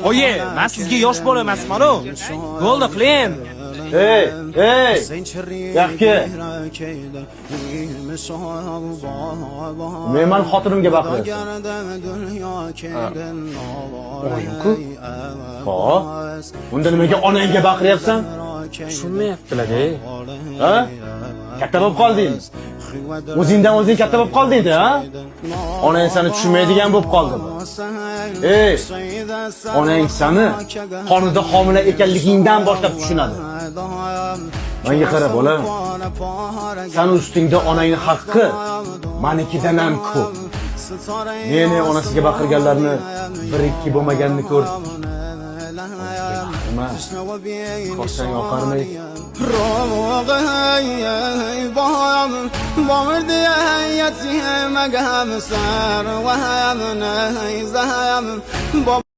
Oyi, men sizga yosh bola emasman-u. Bo'ldi, qiling endi. Ey, ey! Yoqqa. Men man xotinimga baqiryapsan. Oyim-ku. Xo'p. Unda nimaga onangga baqiryapsan? Tushunmayaptilar-da. Ha? Katta bo'lib qoldingmi? O'zingdan o'zing katta bo'lib qolding-da, ha? Onang seni tushunmaydigan bo'lib qoldimi? Ey, onang seni qornida homila ekanligingdan boshlab tushunadi. Menga qara, bola. Sani ustingda onangning haqqi manikidan ham ko'p. Meni onasiga baqirganlarni bir ikki bo'lmaganini ko'r. Nima? Ko'rsang yoqarmay.